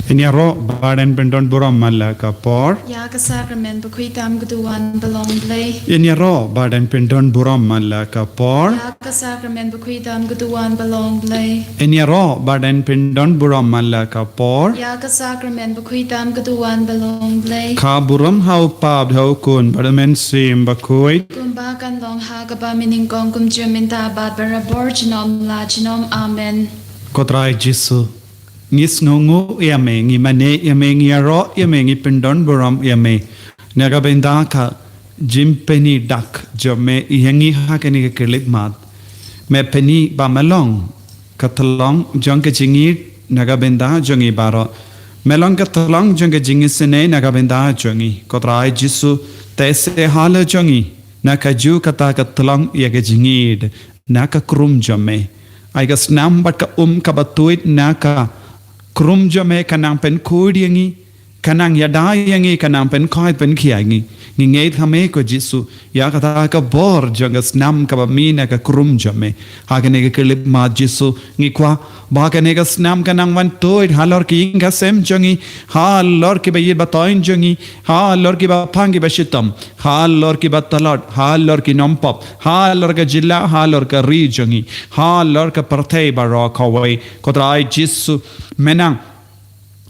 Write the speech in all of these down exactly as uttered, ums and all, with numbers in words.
Ngin ïaroh bad ngin pyndon burom man la ka por. Ïa ka sakramen bakhuid tam ka duwan ba long Blei. Ngin ïaroh bad ngin pyndon burom man la ka por. Ïa ka sakramen bakhuid tam ka duwan ba long Blei. Ngin ïaroh bad ngin pyndon burom man la ka por. Ïa ka sakramen bakhuid tam ka duwan ba long Blei. Ka burom ha u Kpa bad ha u Khun bad ha u Mynsiem Bakhuid. Kumba kan long ha kaba mynnyngkong, kumjuh mynta bad barabor junom la junom. Amen. Ko Trai Jisu, ngi sngewnguh ïa me, ngi mane ïa me, ngi ïaroh ïa me, ngi pyndon burom ïa me na ka bynta ka jingpyni dak jong me ïa ngi ha kane ka khyllipmat. Me pyni ba me long ka tyllong jong ka jingïeit na ka bynta jong ngi baroh. Me long ka tyllong jong ka jingisynei na ka bynta jong ngi. Ko Trai Jisu, te se halor jong ngi na kajuh kata ka tyllong ïa ka jingïeit na ka krum jong me. Ai ka snam bad ka um kaba tuid na ka krum jong me, ka nang pynkhuid ïa ngi, ka nang ïada ïa ngi, ka nang pynkhuid pynkhia ïa ngi. Ngi ngeit ha me ko Jisu, ïa kata ka bor jong ka snam kaba mih na ka krum jong me. Ha kane ka khyllipmat Jisu, ngi kwah ba kane ka snam ka nang wan tuid halor ki ïing ki sem jong ngi, halor kiba ïeit ba thoiñ jong ngi, halor kiba phang kiba shitom, halor kiba tlot, halor ki nongpop, halor ka jylla, halor ka ri jong ngi, halor ka pyrthei baroh kawei. Ko Trai Jisu, me nang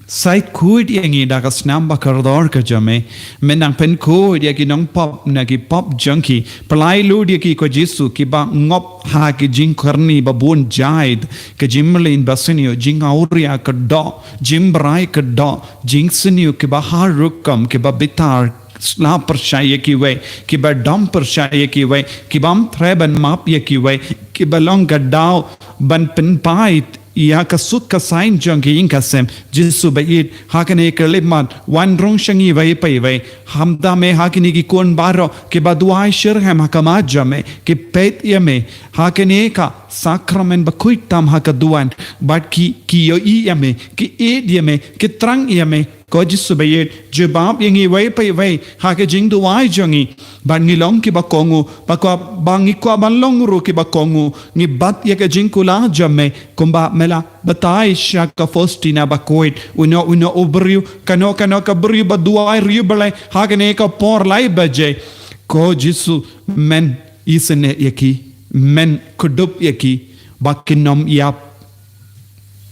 sait khuid ïa ngi da ka snam ba kordor ka jong me. Me nang pynkhuid ïa ki nongpop na ki pop jong ki. Pynlait lut ïa ki ko Jisu, kiba ngop ha ki jingkyrni ba bun jait, ka jingmlien basniew, jingawria ka doh, jingbrai ka doh, jingsniew kiba har rukom, kiba bitar, la pyrshah ïa kiwei, kiba dom pyrshah ïa kiwei, kibym treh ban map ïa kiwei, kiba long ka daw ban pynpait ïa ka suk ka saiñ jong ki ïing ki sem. Jisu ba ïeit, ha kane ka khyllipmat, wan rung sha ngi iwei pa iwei. Hamda me ha kine ki khun baroh kiba duwai shitrhem ha khmat jong me, ki peit ïa me ha kane ka sakramen bakhuid tam ha ka duwan, bad ki, ki ïohi ïa me, ki ïeit ïa me, ki thrang ïa me. Ko Jisu ba ïeit, jubab ïa ngi iwei pa iwei ha ka jingduwai jong ngi. Bad ngi long kiba kohnguh, ba kwah, ba ngi kwah ban long ruh kiba kohnguh. Ngi bat ïa ka jingkular jong me, kumba me la batai sha ka Faustina bakhuid. Uno uno u briew, kano kano ka briew ba duwai riewblei ha kane ka por lai baje, ko Jisu, men isynei ïa ki, men kdup ïa ki, ba kin ym ïap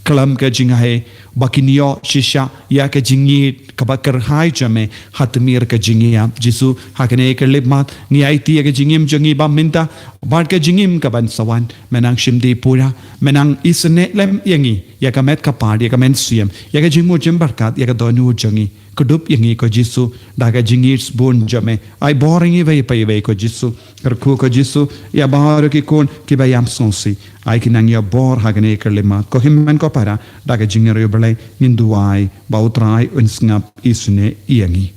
khlem ka jingaiei, ba kin ïoh shisha ïa ka jingïeit kaba kyrhai jong me ha tmier ka jingïap. Jisu, ha kane ka khyllipmat, ngi aiti ïa ka jingim jong ngi ba mynta bad ka jingim kaban sa wan. Me nang shim dih pura, me nang isynei lem ïa ngi, ïa ka met ka phad, ïa ka mynsiem, ïa ka jingmut jingpyrkhat, ïa ka dohnud jong ngi. Kdup ïa ngi ko Jisu da ka jingïeit sbun jong me. Ai bor ïa ngi iwei pa iwei ko Jisu. Kyrkhu ko Jisu ïa baroh ki khun kiba ïam sngewsih. Ai ki nang ïa bor ha kane ka khyllipmat. Ko hynmen ko para, da ka jingriewblei ngin duwai ba U Trai un sngap isynei ïa ngi.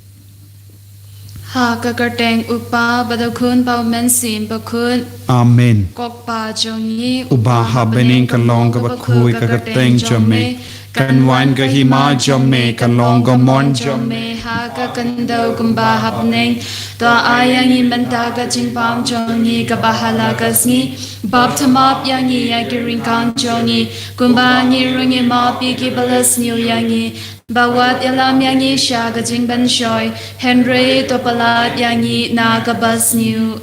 Ha ka kyrteng U Kpa bad U Khun bad U Mynsiem Bakhuid. Amen. Ko Kpa jong ngi uba ha bneng, ka long kaba khuid ka kyrteng jong me. Kan wan ka hima jong me, kan long ka mon jong me ha ka khyndew kumba ha bneng. To ai ïa ngi mynta ka jingpang jong ngi kaba ha la ka sngi. Baptis map ïa ngi ïa ki ryngkang jong ngi, kumba ngi ruh ngi map ïa kiba la sniew ïa ngi. Ba wat ïalam ïa ngi sha ka jingpynshoi, hynrei to pyllait ïa ngi na kaba sniew.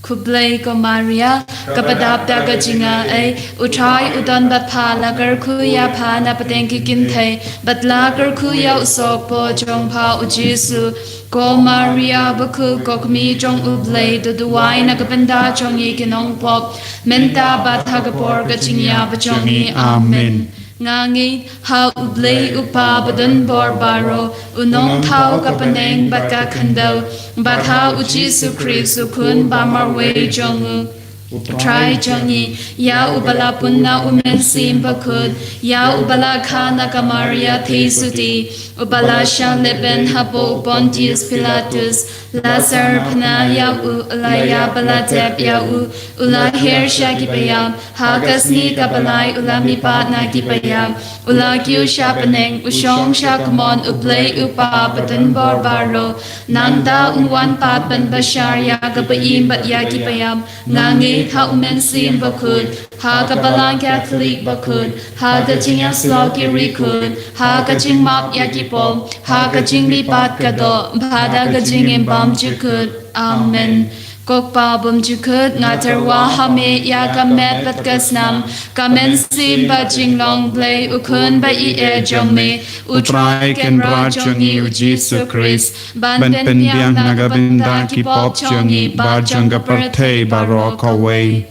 Khublei ko Maria, kaba dap da ka jingaiei, U Trai u don bad pha, la kyrkhu ïa pha na pdeng ki kynthei, bad la kyrkhu ïa u sohpop jong pha U Jisu. Ko Maria bakhuid, ko kmie jong U Blei, to duwai na ka bynta jong ngi ki nongpop, mynta bad ha ka por ka jingïap jong ngi. Amen. Nga ngeit ha U Blei U Kpa badonbor baroh, U Nongthaw ka bneng bad ka khyndew, bad ha U Jisu Khrist U Khun ba marwei jong U Trai jong ngi, ïa uba la pun na U Mynsiem Bakhuid, ïa uba la kha na ka Maria Theisotti, uba la shah lehbeiñ hapoh u Pontius Pilatus, la syrphna ïa u, la ïap bad la tep ïa u, u la hiar sha kiba ïap, ha ka sngi kaba lai u la mihpat na kiba ïap, u la kiew sha bneng, u shong sha ka mon U Blei U Kpa badonbor baroh. Nangta un wan pat ban bishar ïa kaba im bad ïa kiba ïap. Nga ngeit ha u Mynsiem Bakhuid, ha ka Balang Katholik Bakhuid, ha ka jingïasyllok ki riewkhuid, ha ka jingmap ïa ki pop, ha ka jingmihpat ka doh, bad ha ka jingim bymjukut. Amen. Ko Kpa bymjukut, nga tyrwa ha me ïa ka met bad ka snam, ka mynsiem bad jinglong Blei, u Khun ba ïeit jong me, u Trai Kynrad jong ngi u Jisu Khrist, ban pynbiang na ka bynta ki pop jong ngi bad jong ka pyrthei baroh kawei.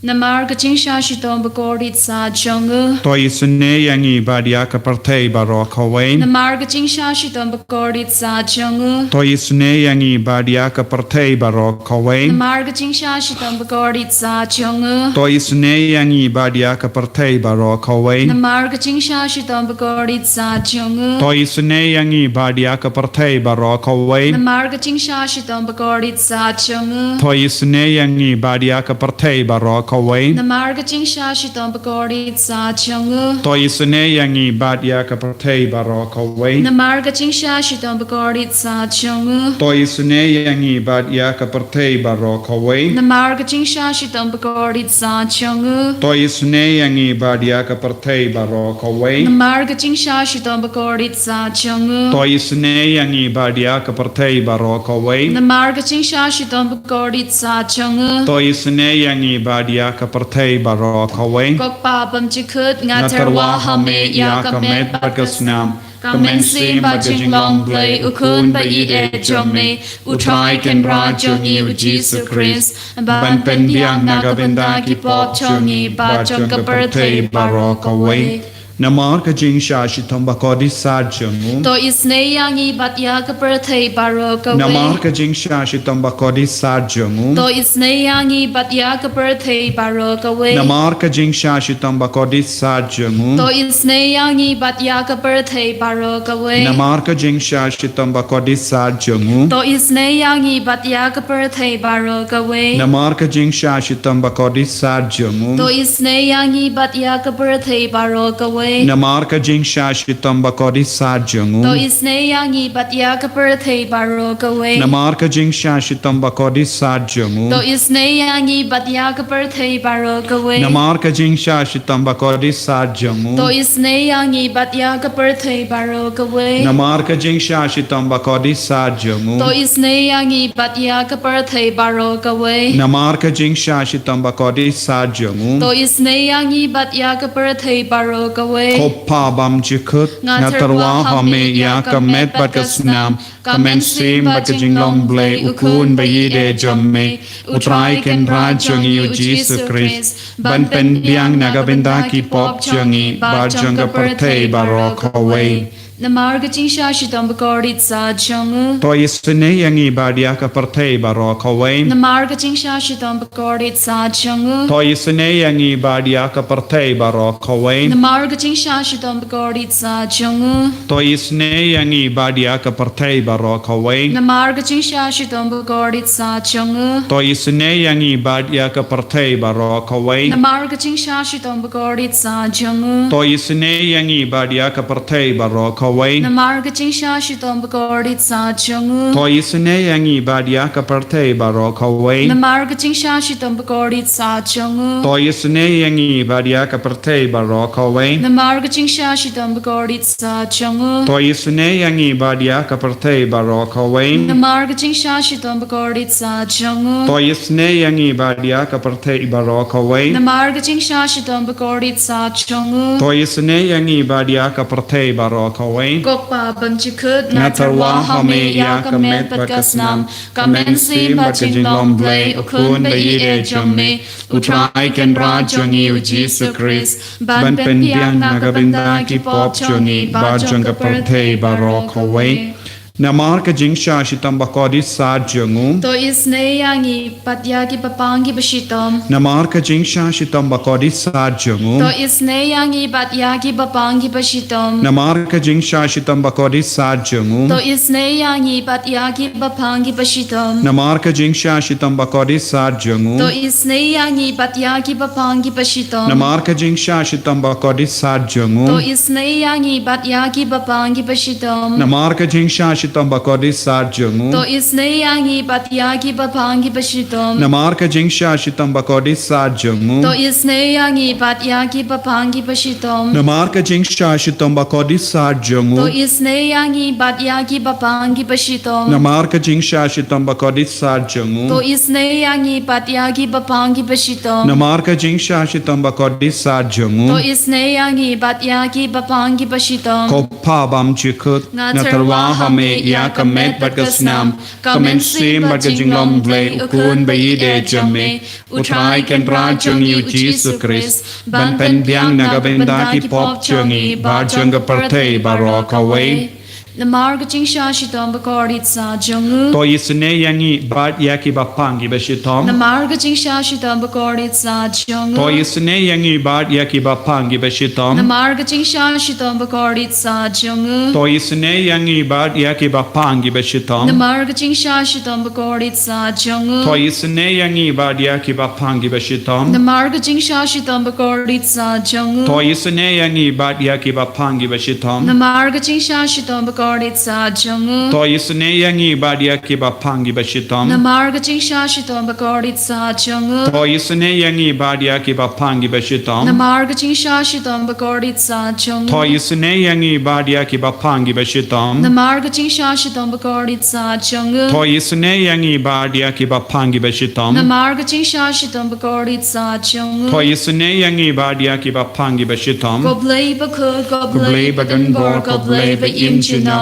Namar ka jingshah shitom bakordit sa jong u. To isynei ïa ngi bad ïa ka pyrthei baroh kawei. Namar ka jingshah shitom bakordit sa jong u. To isynei ïa ngi bad ïa ka pyrthei baroh kawei. Namar ka jingshah shitom bakordit sa jong u. To isynei ïa ngi bad ïa ka pyrthei baroh kawei. Namar ka jingshah shitom bakordit sa jong u. To isynei ïa ngi bad ïa ka pyrthei baroh kawei. Namar ka jingshah shitom bakordit sa jong u. To isynei ïa ngi bad ïa ka pyrthei baroh kawei. Namar ka jingshah shitom bakordit sa jong u. To isynei ïa ngi bad ïa ka pyrthei baroh kawei. Namar ka jingshah shitom bakordit sa jong u. To isynei ïa ngi bad ïa ka pyrthei baroh kawei. Namar ka jingshah shitom bakordit sa jong u. To isynei ïa ngi bad ïa ka pyrthei baroh kawei. Namar ka jingshah shitom bakordit sa jong u. To isynei ïa ngi bad ïa ka pyrthei baroh kawei. Namar ka jingshah shitom bakordit sa jong u. To isynei ïa ngi bad ïa ka pyrthei baroh kawei. Ko Kpa bymjukut, nga tyrwa ha me ïa ka met bad ka snam, ka mynsiem bad jinglong Blei, u Khun ba ïeit jong me, u Trai Kynrad jong ngi u Jisu Khrist, ban pynbiang na ka bynta ki pop jong ngi bad jong ka pyrthei baroh kawei. Namar ka jingshah shitom bakordit sa jong u. To isynei ïa ngi bad ïa ka pyrthei baroh kawei. Namar ka jingshah shitom bakordit sa jong u. To isynei ïa ngi bad ïa ka pyrthei baroh kawei. Namar ka jingshah shitom bakordit sa jong u. To isynei ïa ngi bad ïa ka pyrthei baroh kawei. Namar ka jingshah shitom bakordit sa jong u. To isynei ïa ngi bad ïa ka pyrthei baroh kawei. Namar ka jingshah shitom bakordit sa jong u. To isynei ïa ngi bad ïa ka pyrthei baroh kawei. Namar ka jingshah shitom bakordit sa jong u. To isynei ïa ngi bad ïa ka pyrthei baroh kawei. Namar ka jingshah shitom bakordit sa jong u. To isynei ïa ngi bad ïa ka pyrthei baroh kawei. Namar ka jingshah shitom bakordit sa jong u. To isynei ïa ngi bad ïa ka pyrthei baroh kawei. Namar ka jingshah shitom bakordit sa jong u. To isynei ïa ngi bad ïa ka pyrthei baroh kawei. Namar ka jingshah shitom bakordit sa jong u. To isynei ïa ngi bad ïa ka pyrthei baroh kawei. Ko Kpa bymjukut, nga tyrwa ha me ïa ka met bad ka snam, ka mynsiem bad ka jinglong Blei, u Khun ba ïeit jong me, u Trai Kynrad jong ngi u Jisu Khrist, ban pynbiang na ka bynta ki pop jong ngi bad jong ka pyrthei baroh kawei. Namar ka jingshah shitom bakordit sa jong u. To isynei ïa ngi bad ïa ka pyrthei baroh kawei. Namar ka jingshah shitom bakordit sa jong u. To isynei ïa ngi bad ïa ka pyrthei baroh kawei. Namar ka jingshah shitom bakordit sa jong u. To isynei ïa ngi bad ïa ka pyrthei baroh kawei. Namar ka jingshah shitom bakordit sa jong u. To isynei ïa ngi bad ïa ka pyrthei baroh kawei. Namar ka jingshah shitom bakordit sa jong u. To isynei ïa ngi bad ïa ka pyrthei baroh kawei. Namar ka jingshah shitom bakordit sa jong u. To isynei ïa ngi bad ïa ka pyrthei baroh kawei. Namar ka jingshah shitom bakordit sa jong u. To isynei ïa ngi bad ïa ka pyrthei baroh kawei. Namar ka jingshah shitom bakordit sa jong u. To isynei ïa ngi bad ïa ka pyrthei baroh kawei. Namar ka jingshah shitom bakordit sa jong u. To isynei ïa ngi bad ïa ka pyrthei baroh kawei. Namar ka jingshah shitom bakordit sa jong u. To isynei ïa ngi bad ïa ka pyrthei baroh kawei. Ko Kpa bymjukut, nga tyrwa ha me ïa ka met bad ka snam, ka mynsiem bad ka jinglong Blei, u Khun ba ïeit jong me, u Trai Kynrad jong ngi u Jisu Khrist, ban pynbiang na ka bynta ki pop jong ngi bad jong ka pyrthei baroh kawei. Namar ka jingshah shitom bakordit sa jong u. To isynei ïa ngi bad ïa ki bapang ki bashitom. Namar ka jingshah shitom bakordit sa jong u. To isynei ïa ngi bad ïa ki bapang ki bashitom. Namar ka jingshah shitom bakordit sa jong u. To isynei ïa ngi bad ïa ki bapang ki bashitom. Namar ka jingshah shitom bakordit sa jong u. To isynei ïa ngi bad ïa ki bapang ki bashitom. Namar ka jingshah shitom bakordit sa jong u. To isynei ïa ngi bad ïa ki bapang ki bashitom. Namar ka jingshah shitom ba kordit sat jong u. To isynei ïa ngi bad ïa ki baphang ki bashitom. Namar ka jingshah shitom ba kordit sat jong u. To isynei ïa ngi bad ïa ki baphang ki bashitom. Namar ka jingshah shitom ba kordit sat jong u. To isynei ïa ngi bad ïa ki baphang ki bashitom. Namar ka jingshah shitom ba kordit sat jong u. To isynei ïa ngi bad ïa ki baphang ki bashitom. Namar ka jingshah shitom ba kordit sat jong u. To isynei ïa ngi bad ïa ki baphang ki bashitom. Ko Pa bymjukut, nga tyrwa ha me ïa ka met bad ka snam, ka mynsiem bad ka jinglong Blei u Khun ba ïeit jong me, U Trai Kynrad jong ngi U Jisu Khrist, ban pynbiang na ka bynta ki pop jong ngi bad jong ka pyrthei baroh kawei. Namar ka jingshah shitom ba kordit sat jong u. To isynei ïa ngi bad ïa ki baphang ki bashitom. Namar ka jingshah shitom ba kordit sat jong u. To isynei ïa ngi bad ïa ki baphang ki bashitom. Namar ka jingshah shitom ba kordit sat jong u. To isynei ïa ngi bad ïa ki baphang ki bashitom. Namar ka jingshah shitom ba kordit sat jong u. To isynei ïa ngi bad ïa ki baphang ki bashitom. Namar ka jingshah shitom ba kordit sat jong u. To isynei ïa ngi bad ïa ki baphang ki bashitom. Namar ka jingshah shitom ba kordit sat jong u. To isynei ïa ngi bad ïa ki baphang ki bashitom. Namar ka jingshah shitom ba kordit sat jong u. To isynei ïa ngi bad ïa ki baphang ki bashitom. Namar ka jingshah shitom ba kordit sat jong u. To isynei ïa ngi bad ïa ki baphang ki bashitom. Namar ka jingshah shitom ba kordit sat jong u. To isynei ïa ngi bad ïa ki baphang ki bashitom. Namar ka jingshah shitom ba kordit sat jong u. To isynei ïa ngi bad ïa ki baphang ki bashitom. Ko Blei bakhuid, ko Blei badonbor, ko Blei ba im junom.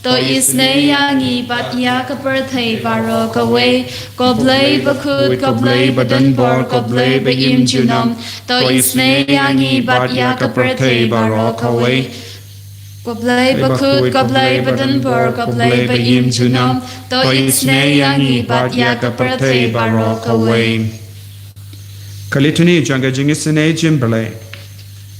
To isynei ïa ngi bad ïa ka pyrthei baroh kawei. Ko Blei bakhuid, ko Blei badonbor, ko Blei ba im junom. To isynei ïa ngi bad ïa ka pyrthei baroh kawei. Ko Blei bakhuid, ko Blei badonbor, ko Blei ba im junom. To isynei ïa ngi bad ïa ka pyrthei baroh kawei. Ka litani jong ka jingisynei jingblei.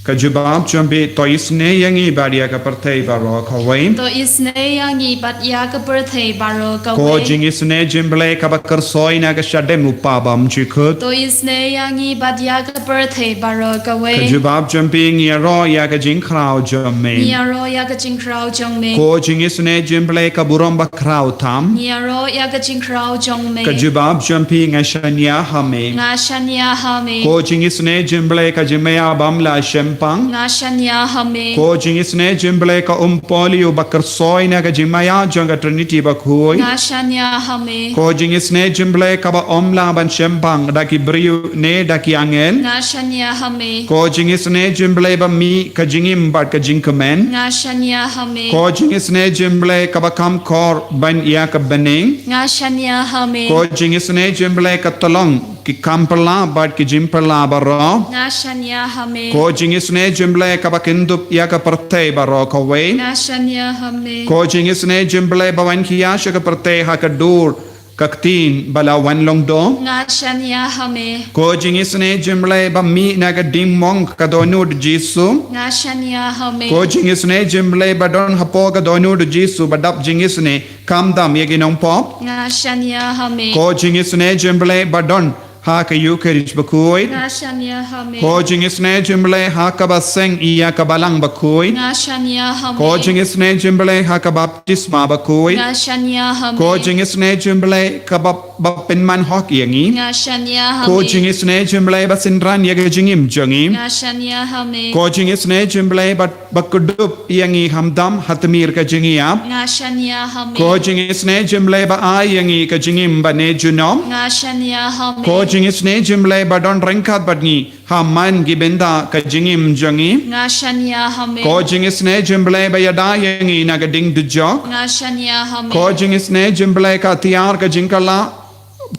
Ka jubab jong u bit, to isynei ïa ngi bad ïa ka pyrthei baroh kawei. To isynei ïa ngi bad ïa ka pyrthei baroh kawei. Ko jingisynei jingblei kaba kyrsoi na ka shadem u Pa bymjukut. To isynei ïa ngi bad ïa ka pyrthei baroh kawei. Ka jubab jong u bit, ngi ïaroh ïa ka jingkhraw jong me. Ngi ïaroh ïa ka jingkhraw jong me. Ko jingisynei jingblei ka burom bakhraw tam. Ngi ïaroh ïa ka jingkhraw jong me. Ka jubab jong u bit, nga shaniah ha me. Nga shaniah ha me. Ko jingisynei jingblei ka jingmaïa bym lah shemphang. Nga shaniah ha me. Ko jingisynei jingblei ka umpohliew ba kyrsoi na ka jingmaïa jong ka Trinity bakhuid. Nga shaniah ha me. Ko jingisynei jingblei kaba ym lah ban shemphang da ki briew ne da ki angel. Nga shaniah ha me. Ko jingisynei jingblei ba mih ka jingim bad ka jingkmen. Nga shaniah ha me. Ko jingisynei jingblei kaba kham khor ban ïa ka bneng. Nga shaniah ha me. Ko jingisynei jingblei ka tyllong ki kam pyrla bad ki jingpyrla baroh. Nga shaniah ha me. Ko jingisynei jingblei kaba kyndup ïa ka pyrthei baroh kawei. Nga shaniah ha me. Ko jingisynei jingblei ba wan khia sha ka pyrthei ha ka dur ka ktien ba la wan long doh. Nga shaniah ha me. Ko jingisynei jingblei ba mih na ka diengmong ka dohnud Jisu. Nga shaniah ha me. Ko jingisynei jingblei ba don hapoh ka dohnud Jisu ba dap jingisynei khamtam ïa ki nongpop. Nga shaniah ha me. Ko jingisynei jingblei ba don ha ka Eucharist bakhuid. Nga shaniah ha me. Ko jingisynei jingblei ha kaba seng ïa ka balang bakhuid. Nga shaniah ha me. Ko jingisynei jingblei ha ka baptisma bakhuid. Nga shaniah ha me. Ko jingisynei jingblei kaba, ba pynman hok ïa ngi. Nga shaniah ha me. Ko jingisynei jingblei ba synran ïa ka jingim jong ngi. Nga shaniah ha me. Ko jingisynei jingblei ba ba kdup ïa ngi khamtam ha tmier ka jingïap. Nga shaniah ha me. Ko jingisynei jingblei ba ai ïa ngi ka jingim bane junom. Nga shaniah ha me. Ko jingisynei jingblei ba don ryngkat bad ngi ha man ki bynta ka jingim jong ngi. Nga shaniah ha me. Ko jingisynei jingblei ba ïada ïa ngi na ka ding dujok. Nga shaniah ha me. Ko jingisynei jingblei ka tiar ka jingkylla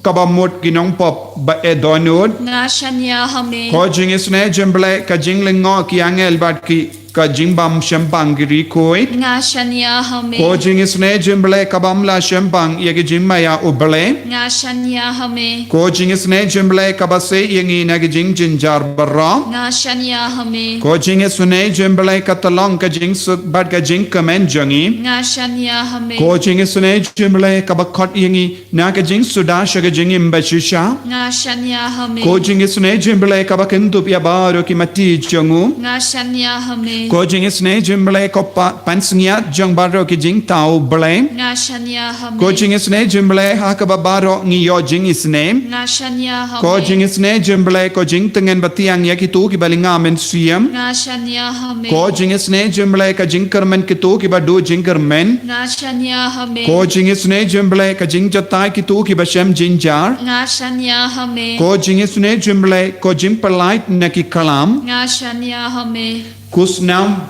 kaba mut ki nongpop ba e dohnud. Nga shaniah ha me. Ko jingisynei jingblei ka jinglyngngoh ki angel bad ki ka jingbym shemphang ki riewkhuid. Nga shaniah ha me. Ko jingisynei jingblei kabym lah shemphang ïa ki jingmaïa U Blei. Nga shaniah ha me. Ko jingisynei jingblei kaba sei ïa ngi na ki jingjynjar baroh. Nga shaniah ha me. Ko jingisynei jingblei ka tyllong ka jingsuk bad ka jingkmen jong ngi. Nga shaniah ha me. Ko jingisynei jingblei kaba khot ïa ngi na ka jingsuda sha ka jingim bashisha. Nga shaniah ha me. Ko jingisynei jingblei kaba kyndup ïa baroh ki mati jong u. Nga shaniah ha me. Ko jingisynei jong U Blei, ko pa- pansngiat jong baroh ki jingthaw U Blei. Nga shaniah ha me. Ko jingisynei jong U Blei, ha kaba baroh ngi ïoh jingisynei. Nga shaniah ha Ko me. jingisynei jong U Blei, ko jingtngen bathiang ïa kito kiba lynga mynsiem. Nga shaniah ha me. Ko jingisynei jong U Blei, ka jingkyrmen kito kiba duh jingkyrmen. Nga shaniah ha me. Ko jingisynei jong U Blei, ka jingjatai kito kiba shem jynjar. Nga shaniah ha me. Ko jingisynei jong U Blei, ko jingpyllait na ki klam. Nga shaniah ha me. Ko snam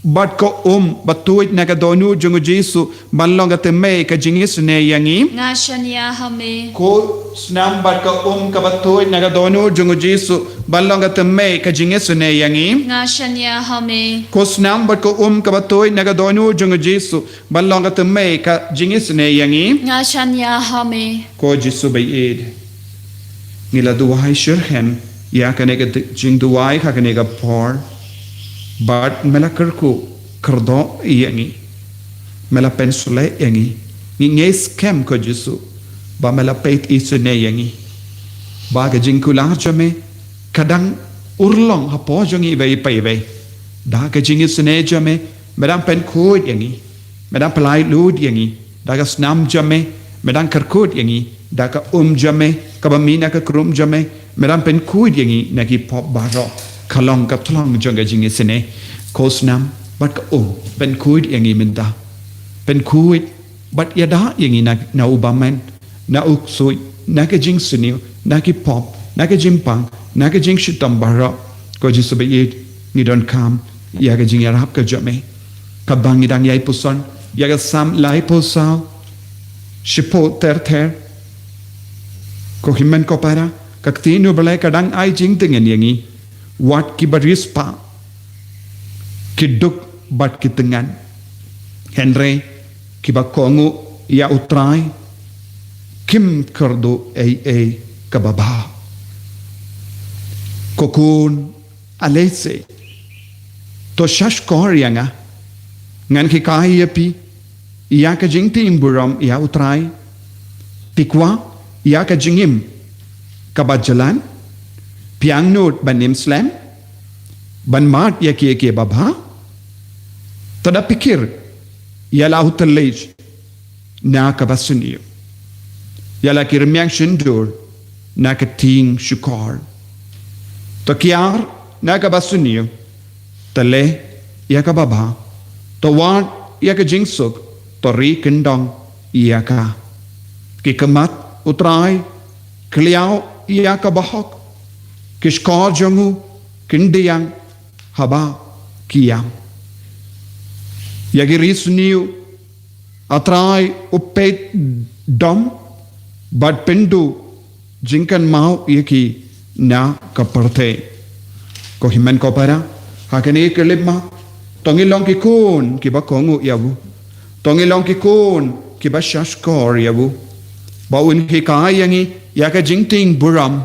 bad ko um ba tuid na ka dohnud jong U Jisu ban long ka thymmei ka jingisynei ïa ngi. Nga shaniah ha me. Ko snam bad ko um kaba tuid na ka dohnud jong U Jisu ban long ka thymmei ka jingisynei ïa ngi. Nga shaniah ha me. Ko snam bad ko um kaba tuid na ka dohnud jong U Jisu ban long ka thymmei ka jingisynei ïa ngi. Nga shaniah ha me. Ko Jisu ba ïeit, ngi la duwai shitrhem ïa kane ka jingduwai ha kane ka por. Bad me la kyrkhu kyrdoh ïa ngi. Me la pynshlur ïa ngi. Ngi ngeit skhem ko Jisu ba me la peit isynei ïa ngi. Ba ka jingkular jong me ka dang urlong hapoh jong ngi iwei pa iwei. Da ka jingisynei jong me, me dang pynkhuid ïa ngi. Me dang pyllait lut ïa ngi. Da ka snam jong me, me dang kyrkhu ïa ngi. Da ka um jong me kaba mih na ka krum jong me, me dang pynkhuid ïa ngi na ki pop baroh. Ka long ka thlong jong ka jingisynei. Ko snam bad ko um, pynkhuid ïa ngi mynta. Pynkhuid bad ïada ïa ngi na, na u bymman, na u ksuid, na ka jingsniew, na ki pop, na ka jingpang, na ka jingshitom baroh. Ko Jisu ba ïeit, ngi donkam ïa ka jingïarap ka jong me. Kaba ngi dang ïai puson ïa ka Salm laiphew saw, shiphew ter ter. Ko hynmen ko para, ka ktien U Blei ka dang ai jingtngen ïa ngi. Wat kiba riewspah ki duk bad ki tngan, hynrei kiba kohnguh ïa U Trai kim kyrduh ei ei kaba bha. Ko khun, ale se, to shahshkor ïa nga, ngan hikai ïa phi ïa ka jingtieng burom ïa U Trai. Phi kwah ïa ka jingim kaba jlan, phi angnud ban im slem, ban mad ïa kiei kiei ba bha. To da pyrkhat ïa la u thylliej na kaba sniew, ïa la ki rmiang shyndur na ka tieng shukor. To kiar na kaba sniew, to leh ïa kaba bha, to wad ïa ka jingsuk, to ri kyndong ïa ka. Ki khmat U Trai ki liaw ïa ka bahok, ki shkor jong u ki diang haba ki ïam. Ïa ki ri sniew U Trai u peit dom bad pynduh jingkynmaw ïa ki na ka pyrthei. Ko hynmen ko para, ha kane ka khyllipmat, to ngin long ki khun kiba kohnguh ïa u. To ngin long ki khun kiba shahshkor ïa u. Ba un hikai ïa ngi ïa ka jingtieng burom.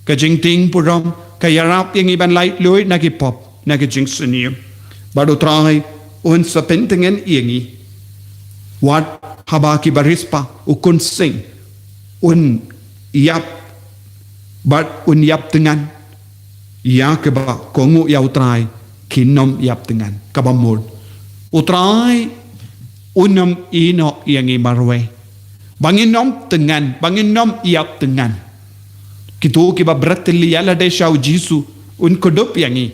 Ka jingtieng burom ka ïarap ïa ngi ban laitluid na ki pop, na ka jingsniew. Bad U Trai un sa pyntngen ïa ngi. Wat haba kiba riewspah u khun sing un ïap bad un ïap tngan, ïa kiba kohnguh ïa U Trai kin ym ïap tngan. Kaba mut, U Trai un ym ïehnoh ïa ngi marwei ba ngin ym tngan, ba ngin ym ïap tngan. Kito kiba bret tylli ïa lade sha U Jisu, un kdup ïa ngi.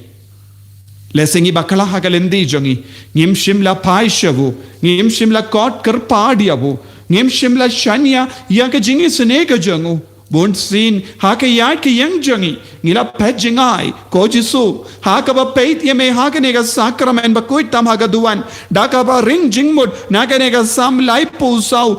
Lehse ngi bakla ha ka lynti jong ngi, ngim shym la phai sha u, ngim shym la khot kyrpad ïa u, ngim shym la shaniah ïa ka jingisynei ka jong u. Bunsien ha ka ïaid ka ïeng jong ngi, ngi la phet jngai, ko Jisu, ha kaba peit ïa me ha kane ka sakramen bakhuid tam ha ka duwan, da kaba ring jingmut na kane ka Salm laiphew saw,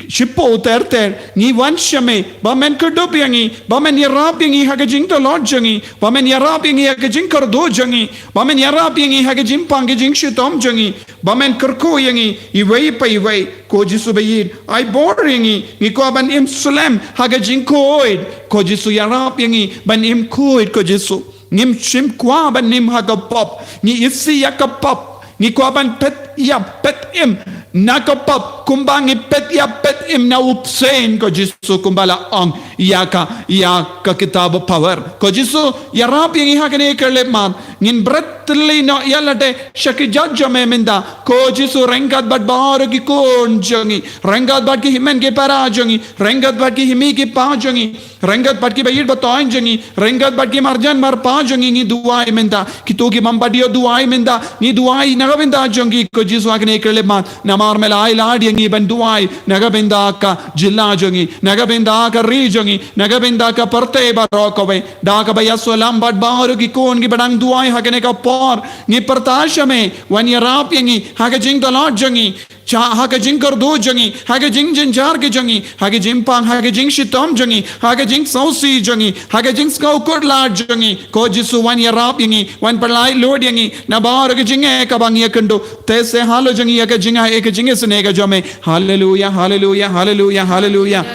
shiphew ter ter, ngi wan sha me, ba men kdup ïa ngi, ba men ïarap ïa ngi ha ka jingtlot jong ngi, ba men ïarap ïa ngi ha ka jingkyrduh jong ngi, ba men ïarap ïa ngi ha ka jingpang ka jingshitom jong ngi, ba men kyrkhu ïa ngi iwei pa iwei. Ko Jisu ba ïeit, ai bor ïa ngi, ngi kwah ban im slem ha ka jingkhuid. Ko Jisu, ïarap ïa ngi ban im khuid, ko Jisu. Ngim shym kwah ban im ha ka pop, ngi isih ïa ka pop. Ngi kwah ban phet ïap, phet im na ka pop. kumba ngi peit ïa peit im na u bseiñ, ko Jisu, kumba la ong ïa ka, ïa ka kitab u Proverb. Ko Jisu, ïarap ïa ngi ha kane ka khyllipmat. Ngin bret tylli noh ïa lade sha ki jait jong me mynta. Ko Jisu, ryngkat bad baroh ki khun jong ngi, ryngkat bad ki hynmen ki para jong ngi, ryngkat bad ki hynmen ki pa jong ngi, ryngkat bad ki ba-ïeit ba-taiñ jong ngi, ryngkat bad ki marjan marpa jong ngi, ngi duwai mynta. Kito ki bym pat ïoh duwai mynta, ngi duwai na ka bynta jong ki, ko Jisu, ha kane ka khyllipmat. Namar me la ai lad ïa ngi ban duwai na ka bynta ka jylla jong ngi, na ka bynta ka ri jong ngi, na ka bynta ka pyrthei baroh kawei. Da kaba ïasyllok bad baroh ki khun kiba dang duwai ha kane ka por, ngi pyrta sha me, wan ïarap ïa ngi ha ka jingtlot jong ngi, sha ha ka jingkyrduh jong ngi, ha ka jingjynjar ki jong ngi, ha ka jingpang, ha ka jingshitom jong ngi, ha ka jingsngewsih jong ngi, ha ka jingsngewkhuslai jong ngi. Ko Jisu, wan ïarap ïa ngi, wan pyllait lut ïa ngi na baroh ka jingeh kaba ngi ïakynduh. Te se halor jong ngi ïa ka jingaiei, ïa ka jingisynei ka jong me. Haleluya, haleluya, haleluya, haleluya.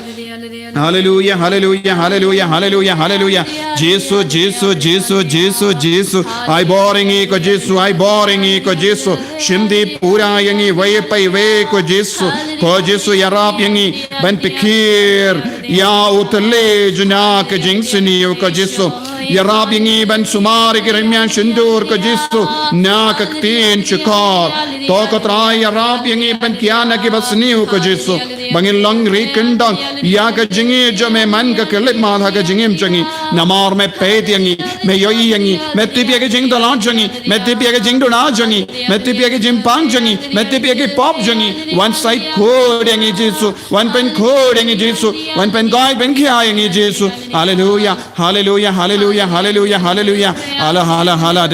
Haleluya, haleluya, haleluya, haleluya, haleluya. Jisu, Jisu, Jisu, Jisu, Jisu. Ai bor ïa ngi ko Jisu, ai bor ïa ngi ko Jisu. Shim dih pura ïa ngi wei pa wei ko Jisu. Ko Jisu, ïarap ïa ngi ban pynkhiah ïa u thylliej na ka jingsniew ko Jisu. Ïarap ïa ngi ban sumar ïa ki rynmiang shyntur ko Jisu na ka ktien shukor. To ko Trai, ïarap ïa ngi ban kiar na ki basniew ko Jisu. Ba ngin long ri kyndong ïa ka jingïeit jong me man ka khyllipmat ha ka jingim jong ngi. Namar me peit ïa ngi, me ïohi ïa ngi, me tip ïa ka jingtlot jong ngi, me tip ïa ka jingduna jong ngi, me tip ïa ka jingpang jong ngi, me tip ïa ki pop jong ngi. Wan shait khuid ïa ngi Jisu, wan pynkhuid ïa ngi Jisu, wan pynkoit pynkhiah ïa ngi Jisu. Haleluya, haleluya, haleluya, haleluya, haleluya. Hala, hala, hala.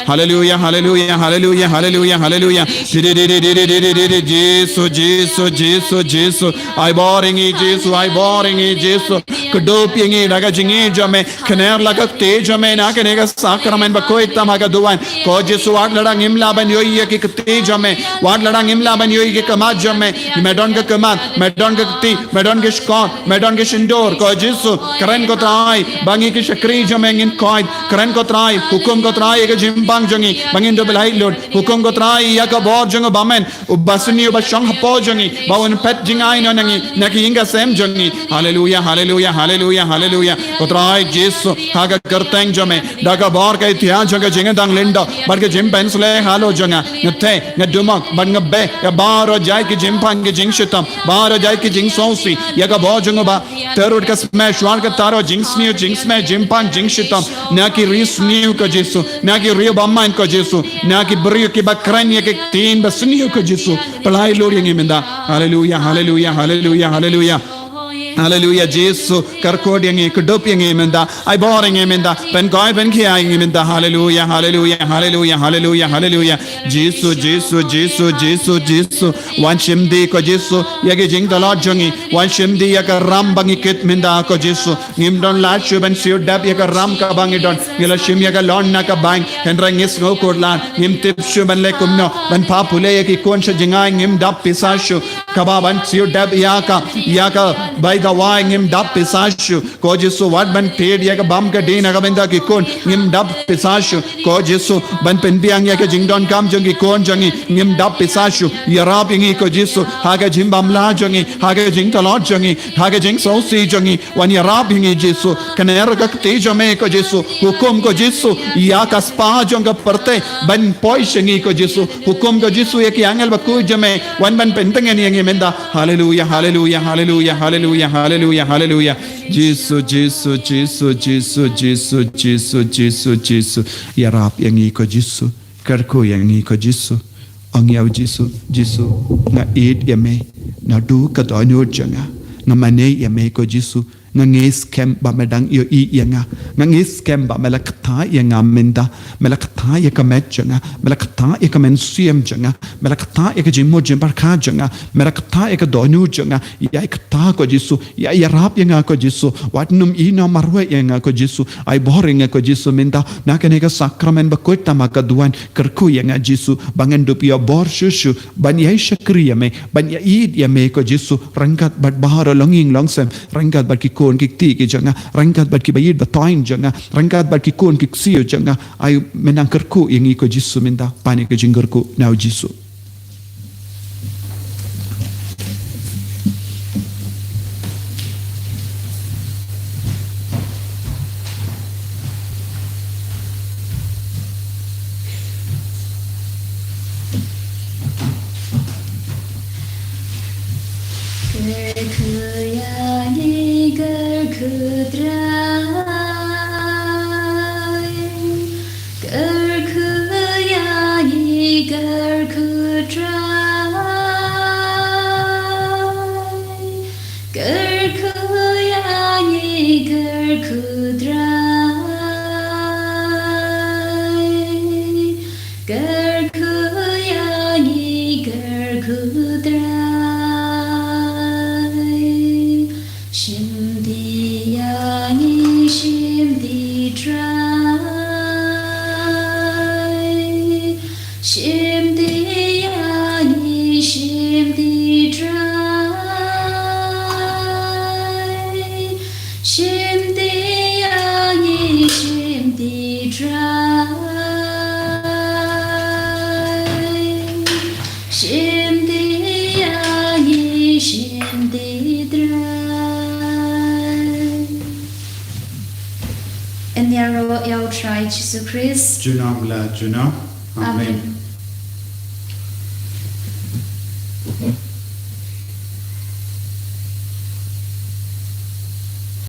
Haleluya, haleluya, haleluya, haleluya, haleluya. Jisu, Jisu, Jisu, Jisu. Ai bor ïa ngi Jisu, ai bor ïa ngi Jisu. Kdup ïa ngi da ka jingïeit jong me. Kner la ka kti jong me na kane ka sakramen bakhuid tam ha ka duwan. Ko Jisu, wat lada ngim lah ban ïohi ïa ki kti jong me, wat lada ngim lah ban ïohi ïa ki khmat jong me, me don ka khmat, me don ka kti, me don ka shkor, me don ka shyntur. Ko Jisu, kren ko Trai ba ngi ki shakri jong me ngin koit. Kren ko Trai, hukum ko Trai ïa ka jingpang jong ngi ba ngin dup laitluid. Hukum ko Trai ïa ka bor jong u bymman, u basniew uba shong hapoh jong ngi, ba un phet jingai noh na ngi na ki ïing ka sem jong ngi. Haleluya, haleluya, haleluya, haleluya. Ko Trai Jisu, ha ka kyrteng jong me, da ka bor ka ïthiah jong ka jingdang lyngdoh bad ka jingpynshlei halor jong nga, nga theh, nga dumok bad nga beh ïa baroh jait ki jingpang ki jingshitom, baroh jait ki jingsngewsih ïa ka bor jong u ba tyrut ka smesh, wat ka taro jingsniew, jingsmesh, jingpang, jingshitom na ki ri sniew ko Jisu, na ki ri bymman ko Jisu, na ki briew kiba kren ïa ki ktien basniew ko Jisu. Pyllait lut ïa ngi mynta. Haleluya, haleluya, haleluya, haleluya. Haleluya, Jisu, kyrkhu ïa ngi, kdup ïa ngi mynta, ai bor ïa ngi mynta, pynkoit pynkhiah ïa ngi mynta. Haleluya, haleluya, haleluya, haleluya, haleluya. Jisu, Jisu, Jisu, Jisu, Jisu. Wan shim dih ko Jisu ïa ki jingtlot jong ngi. Wan shim dih ïa ka ram ba ngi kit mynta ko Jisu. Ngim don lad shuh ban siew dep ïa ka ram kaba ngi don. Ngi la shim ïa ka loan na ka bank, hynrei ngi sngewkhuslai, ngim tip shuh ban leh kumno ban pha pule ïa ki khun sha jngai, ngim dap pisa shuh kaba ban siew dep ïa ka, ïa ka bai dawai, ngim dap pisa shuh. Ko Jisu, wat ban thied ïa ka bam ka dih na ka bynta ki khun, ngim dap pisa shuh. Ko Jisu, ban pynbiang ïa ka jingdonkam jong ki khun jong ngi, ngim dap pisa shuh. Ïarap ïa ngi ko Jisu, ha ka jingbam lah jong ngi, ha ka jingtlot jong ngi, ha ka jingsngewsih jong ngi. Wan ïarap ïa ngi Jisu, kner ka kti jong me ko Jisu, hukum ko Jisu ïa ka spah jong ka pyrthei ban poi sha ngi ko Jisu, hukum ko Jisu ïa ki angel bakhuid jong me, wan ban pyntngen ïa ngi mynta. Haleluya, haleluya, haleluya, haleluya, haleluya, haleluya. Jisu, Jisu, Jisu, Jisu, Jisu, Jisu, Jisu, Jisu. Ïarap ïa ngi ko Jisu. Kyrkhu ïa ngi ko Jisu. Ong ïa u Jisu, Jisu, nga ïeit ïa me naduh ka dohnud jong nga. Nga mane ïa me ko Jisu. Nga ngeit skhem ba me dang ïohi ïa nga. Nga ngeit skhem ba me la ktah ïa nga mynta. Me la ktah ïa ka met jong nga. Me la ktah ïa ka mynsiem jong nga. Me la ktah ïa ka jingmut jingpyrkhat jong nga. Me la ktah ïa ka dohnud jong nga. Ïa ktah ko Jisu. Ïa ïarap ïa nga ko Jisu. Wat nym ïehnoh marwei ïa nga ko Jisu. Ai bor ïa nga ko Jisu mynta. Na kane ka sakramen bakhuid tam ha ka duwan, kyrkhu ïa nga Jisu, ba ngan dup ïoh bor shuh shuh ban ïai shakri ïa me, ban ïa ïeit ïa me ko Jisu, ryngkat bad baroh longïing longsem, ryngkat bad ki khun ki kti ki jong nga, ryngkat bad ki ba ïeit ba taiñ jong nga, ryngkat bad ki khun ki ksiew jong nga. Ai mynta kyrkhu ïa ngi ko Jisu mynta, pan ïa ka jingkyrkhu na u Jisu. Kyrkhu Trai, kyrkhu ïa ngi, kyrkhu Trai, kyrkhu ïa ngi, kyrkhu Trai, kyrkhu ïa ngi, kyrkhu Trai. Shim ti ïa ngi, shim ti Trai. Shim ti ïa ngi, shim ti Trai. Shim ti ïa ngi, shim ti Trai. Shim ti ïa ngi, shim ti Trai. Yn ïaroh ïa U Trai Jisu Khrist. Junom la junom. Amen. Amen.